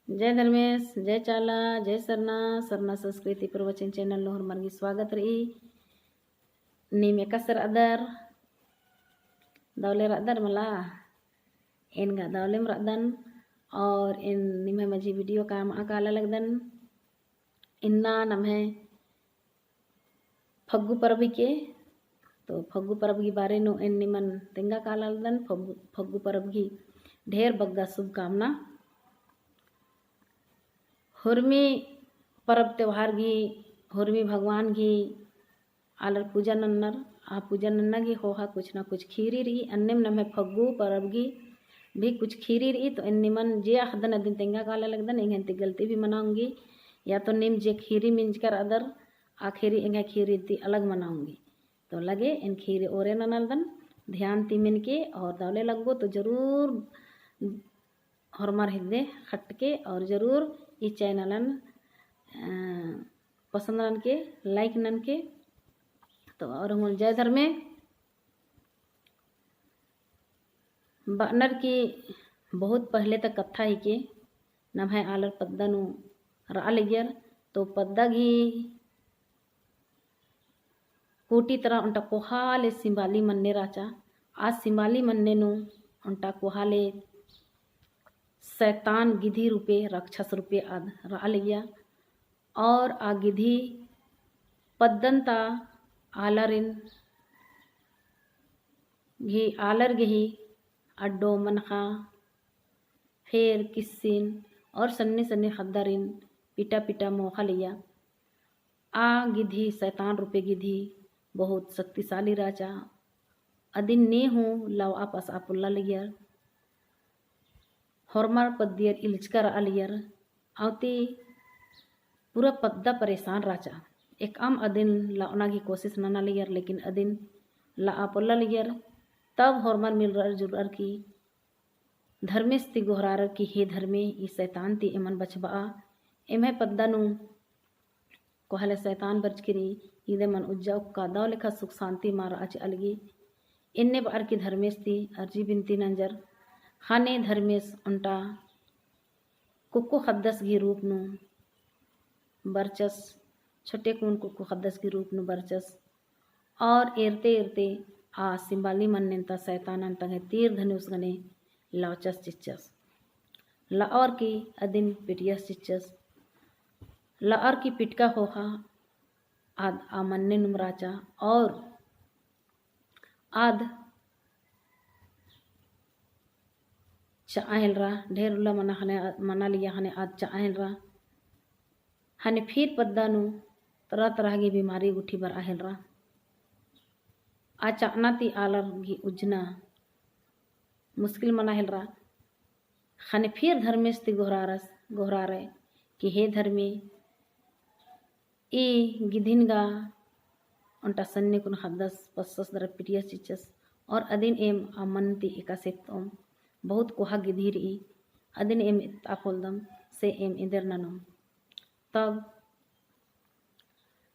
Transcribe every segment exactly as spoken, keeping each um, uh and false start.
जय धर्मेस, जय चाला, जय सरना, सरना संस्कृति प्रवचन channel नू होरमर गे स्वागत रई। नीम एकासे रअदर, दवले रअदर मला, एन गा दवलेम रअदन, और एन निम्है मझी video का मना काला लगदन। इन्ना नम्है फग्गु परब हिके, तो फग्गु परब गही बारे नू एन निमन तेंगा काला लगदन। फग्गु, फग्गु परब गही ढेर बग्गा शुभकामना। होरमी परब त्योहार गही, होरमी भगवान गही आलर पूजा नन्नर, आ पूजा नन्ना गही ख़ोख़ा कुछ ना कुछ खीरी रई। अन्नेम नम्है फग्गु परब गही भी कुछ खीरी रई, तो एन निमन जे अख़दन अदिन तेंगा काला लगदन, एंग्है ती गलती भी मना ओंगी, या तो नीम जे खीरी मिंजका रअदर, आ खीरी एंग्है खीरी ती अलग मना ओंगी। तो लगे एन खीरी ओरे ननालदन, ध्यान ती मेनके और दवले लग्गो तो जरूर होरमर हिकदय खटके और जरूर ई channel न, अ, पसंद ननके, like ननके। तो और हूँ जय धर्मे। बअनर की बहुत पहले ता कत्था हिके, नम्है आलर पद्दा नू रआ लगियर, तो पद्दा गही कोटी तरा ओन्टा कोहा ले सिम्बाली मन्ने राचा। आ सिम्बाली मन्ने नू ओन्टा कोहा ले सैतान गिधी रूपे, राक्षस रूपे आद रआ लगिया। और आ गिधी पद्दन ता आलरिन गही, आलर गही अड्डो मनखा, फेर किस्सिन और सन्नी सन्नी ख़द्दारिन पिटा पिटा मोख़ा लगिया। आ गिधी, सैतान रूपे गिधी बहुत शक्तिशाली राचा। अदिन ने हूँ लव आपस आ पोल्ला लगियर। होरमर पद्दियर इल्चका रआ लगियर। अवती पूरा पद्दा परेशान राचा। एकअम अदिन लवना गही कोशिश नना लगियर, लेकिन अदिन लआ पोल्ला लगियर। तब होरमर मिलरर जुररर की धर्मेस ती गोहरारर की हे धर्मे, ई सैतान ती एमन बछबआ। एम्है पद्दा नू कोहा ले सैतान बरचकी रई, इदे मन उज्जा उक्का दव लेखा सुख शांति मा रआ चिआ लगी। एन्ने बअर की धर्मेस ती अर्जी बिनती नंजर। ख़ने धर्मेस ओन्टा कुक्को ख़द्दस गही रूप नू बरचस, छोटे कुन कुक्को ख़द्दस गही रूप नू बरचस। और एरते एरते आ सिम्बाली मन्नेन ता सैतानन तंग्है तीर धनुष गने लवचस चिच्चस। लअर की अदिन पिटियस चिच्चस। लअर की पिटका ख़ोख़ा आद आ मन्ने नुम राचा और आद चआ हेलरा, ढेर उल्ला मना ख़ने, मना लिया ख़ने आद चआ हेलरा। ख़ने फिर पद्दा नू तरह तरह गही बीमारी गुट्ठी बरआ हेलरा। आ चअना ती आलर गही उज्जना मुश्किल मना हेलरा। ख़ने फिर धर्मेस ती गोहरारस, गोहरारय कि हे धर्मे, ई गिधिन गा ओन्टा सन्नी कुन ख़द्दस पस्सस दरा पिटियस चिच्चस और अदिन एम आ मन ती एकासे एत्तओम। बहुत कोहा गिधी रई, अदिन एम एत्ता पोल्लदम से एम एन्देर ननोम। तब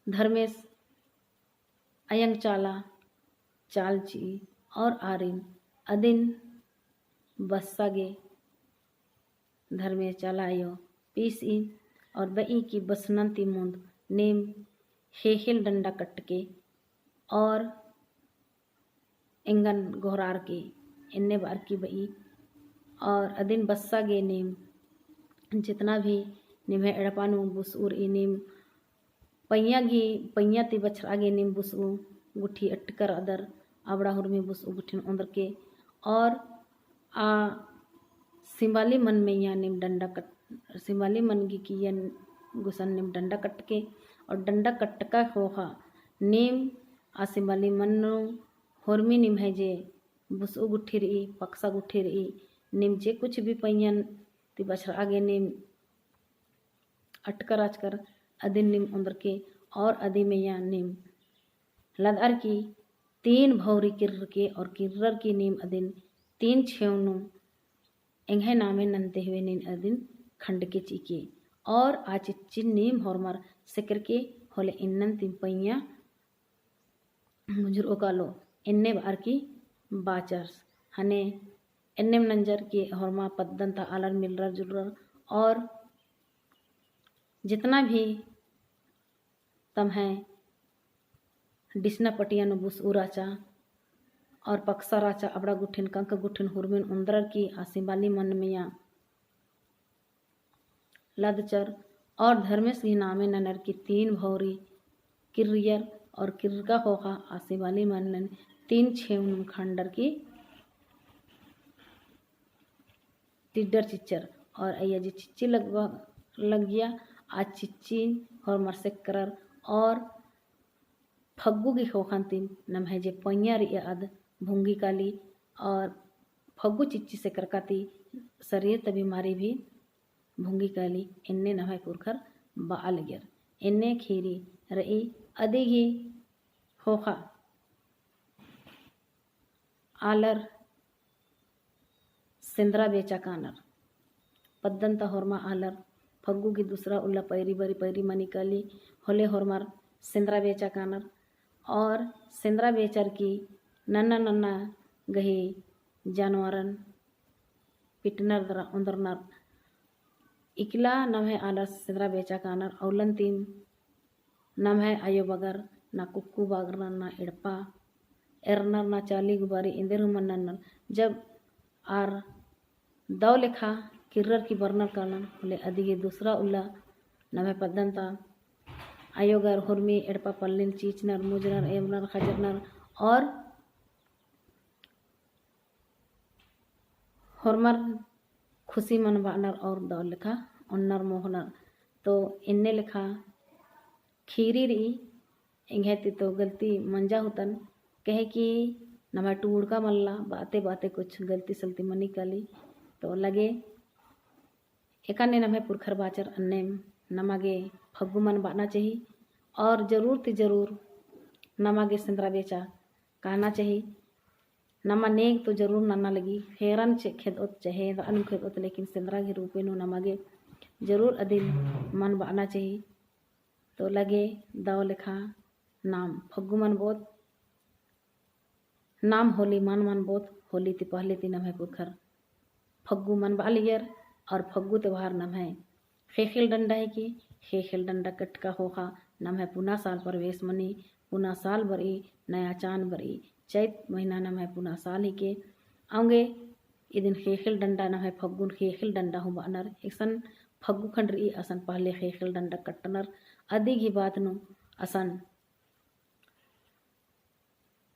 धर्मेस अयंग चाला चाल चिई और आरिन अदिन बस्सा गे धर्मेस चाला अयो पीसई और बई कि बसनन ती मुन्द नीम ख़ेख़ेल डंडा कट्टके और एंगन गोहरारके एन्ने बअर की बई। और अदिन बस्सा गे नीम जितना भी निम्है एड़पा नू बुसउर ई नीम पइयाँ गी, पइयाँ ती बछरआ गे नीम बुसउ गुट्ठी अटकर अदर अबड़ा हुरमी बुसउ गुट्ठिन ओन्दरके और आ सिम्बाली मन मइय्याँ नीम डंडा कट, सिम्बाली मन गी किय्यन गुसन नीम डंडा कट्टके और डंडा कट्टका ख़ोख़ा नीम आ सिम्बाली मन नू हुरमी निम्है जे बुसउ गुट्ठी रई, पकसा गुट्ठी रई, नीम जे कुछ भी पइयन ती बछरआ गे नीम अटकर अचकर अदिन नीम ओन्दरके और अदी मइय्याँ नीम लदअर की तीन भौरी किर्रके और किर्रर की नीम अदिन तीन छेव नू एंग्है नामे नन्ते हुए नीन अदिन खंडके चिके और आ चिच्चिन नीम होरमर सेकरके होले इन्नन तिम पइयाँ मुजुरओ कालो एन्ने बअर की बाचर। ख़ने एन्नेम नंजर की होरमा पद्दन ता आलर मिलरर जुलरर और जितना भी तम्है डिसना पटिया नू बुसऊ रहचा और पकसा रहचा, अबड़ा गुट्ठिन, कंक गुट्ठिन, हुरमिन ओन्द्रर की आसिम बाली मन मइय्याँ लदचर और धर्मेस गही नामे ननर की तीन भौरी किर्रियर और किर्रका ख़ोख़ा आसिम बाली मनन तीन छेव नू खंडर की टिड्डर चिच्चर और अइय्या जे चिच्ची लगबा लगिया, आ चिच्ची होरमर सेकरर और फग्गु गही ख़ोख़न तिम नम्है जे पइय्याँ रई अद भुंगी काली और फग्गु चिच्ची सेकरका ती शरीर ता बीमारी भी भुंगी काली, एन्ने नम्है पुरखर बआ लगियर। एन्ने ख़ीरी रई अदी गही ख़ोख़ा आलर सेंदरा बेचा कानर। पद्दन ता होरमा आलर फग्गु गही दूसरा उल्ला पैरी बरी पैरी मनी काली होले होरमर सेंदरा बेचा कानर। और सेंदरा बेचर की नन्ना नन्ना गही जानवरन पिटनर दरा ओन्द्रनर। इकला नम्है आलर सेंदरा बेचा कानर अउलन तिम नम्है अयो बगर ना कुक्कु बागरनर ना एड़पा एरनर ना चाली गुबारी एन्देर हूँ मल नन्नर। जब आर दव लेखा किर्रर की बरनर कालन होले अदी गही दूसरा उल्ला नम्है पद्दन ता अयो गर हुरमी एड़पा पल्लिन चीचनर मुजरनर एमनर खजरनर और होरमर खुशी मन बअनर और दव लेखा ओन्नर मोख़नर। तो एन्ने लेखा ख़ीरी रई। एंग्है ती तो गलती मंजा होतन, कहे कि नम्है टूड़का मल्ला, बाते बाते कुछ गलती सलती मनी काली। तो लगे एकाने नम्है पुरखर बाचर अन्नेम नमा गे फग्गु मन बअना चाही और जरूर ती जरूर नमा गे सेंदरा बेचा काना चाही। नमा नेग तो जरूर नन्ना लगी, फेरन चे खेदओत चाहे एन्दरा नू खेदओत, लेकिन सेंदरा गही रूपे नू नमा गे जरूर अदिन मन बअना चाही। तो लगे दव लेखा नाम फग्गु मनबओत, नाम होली मन मनबओत। होली ती पहले ती नम्है पुरखर फग्गु मनबआ लगियर और फग्गु त्योहार नम्है ख़ेख़ेल डंडा हिके। ख़ेख़ेल डंडा कटका ख़ोख़ा नम्है पुना साल प्रवेश मनी, पुना साल बरई, नया चान बरई। चैत महीना नम्है पुना साल हिके। औंगे इदिन ख़ेख़ेल डंडा नम्है फग्गुन ख़ेख़ेल डंडा हूँ बअनर। एकसन फग्गु खंड रई असन पहले ख़ेख़ेल डंडा कट्टनर। अदी गही बात नू असन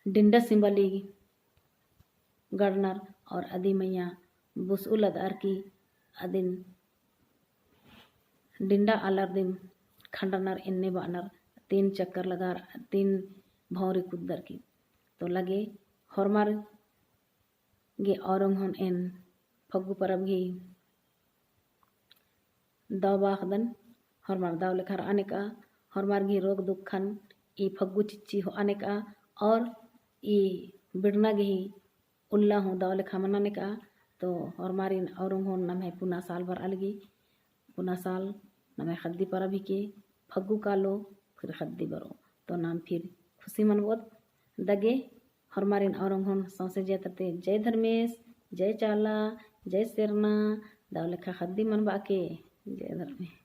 डिंडा सिंबली गड़नर और अदी मइय्याँ बुसउ लदअर की अदिन डिंडा आलर दिम खंडनर एन्ने बअनर तीन चक्कर लगार तीन भौंरी कुद्दर की। तो लगे होरमर गे औरोंग हूँ एन फग्गु परब गही दव बाखदन। होरमर दव लेखा रअनेका, होरमर गही रोग दुखन ई फग्गु चिच्ची होअनेका और ई बिड़ना गही उल्ला हूँ दव लेखा मनानेका। तो होरमारिन औरोंग हूँ नम्है पुना साल बरआ लगी। पुना साल नम्है ख़द्दी परब हिके, फग्गु कालो फिर ख़द्दी बरओ। तो नाम फिर खुशी मनबओत। दगे होरमारिन औरोंग हूँ सौंसे जात ती जय धर्मेस, जय चाला, जय सेरना, दव लेखा ख़द्दी मनबआ के, जय धर्मेस।